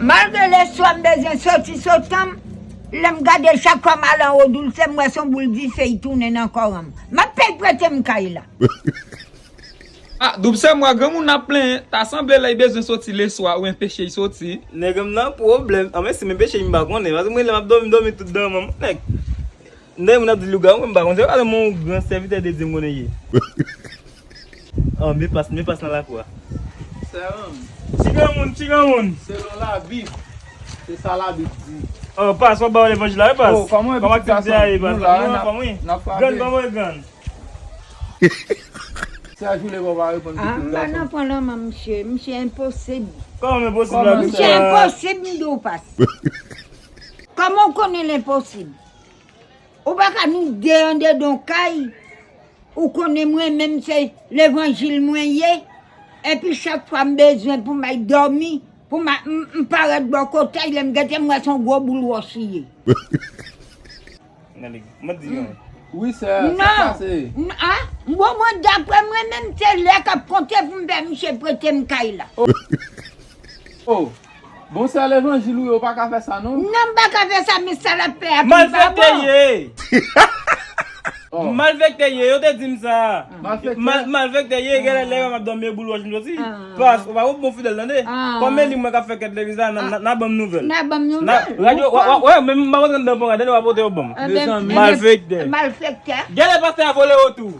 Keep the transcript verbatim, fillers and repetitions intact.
Malgre leswa m bezwen soti sot an m, lè m gade chak fwa m al anwo Doulsè, m wè se yon boul dife y tounen nan kò an m. M ap pèy prete m kay la. Ah, Doulsè, m wè granmoun ap plenyen, ta sanble lè y bezwen soti leswa ou enpeche y soti. Nèg m nan pwoblèm. Anben si m enpeche y m pa konnen, paske mwen lè m ap dòmi, m dòmi tout dan manman nèg. Nèg moun ap di lougawou, mwen m pa konn se pa yon gran sèvitè de Dye m konnen ye. Oh, men pas, men pas nan lakou a. Sè an. Ti granmoun, ti granmoun. Selon Labib, se sa Labib di. Oh, pas, w ap ba w levanjil la, wi, pas. Oh, kòman e kòman pitit aktivite a ye, pas? Nou la, nou anfòm, wi. Grann, kòman e grann? Sè Jule, kòman pa reponn pitit gason? Ah, m pa nan pran lanmò, misye. Misye enposib. Kòman enposib la? Misye enposib, m di w, pas. Kòman w konnen l enposib? Ou pa ka nou de andedan yon kay, ou konnen mwen menm se levanjil mwen ye, epi chak fwa m bezwen pou m al dòmi, pou m a- m m parèt bò kote l, lè m gete m wè se yon gwo boul wòch li ye. Gade, mwen di nou. Wi, sè, sa k pase? Non. N- a? Bon, mwen, daprè mwen menm, se lè k ap konte pou m fè misye prete m kay la. Oh. Bon, sè levanjil ou ye, ou pa ka fè sa, non? Non, m pa ka fè sa, men sa l ap fè a ki pa bon. Malfektè ye! Oh. Malfektè ye, yo te di m sa. Malfektè? Mal- malfektè ye, genlè lè m ap dòmi e boul wòch m soti. Ah. Pas, ou pa bon fidèl, tande? Ah. Kòm e li mwen k ap fè kèt legliz la, n a- n a- n a ban m nouvèl. N a ban m nouvèl. Radyo, w- w- w- men m pa konn nan pran, tande w ap pote yo ban m. Mezanmi. Malfektè. Malfektè. Genlè pastè a vole w tou.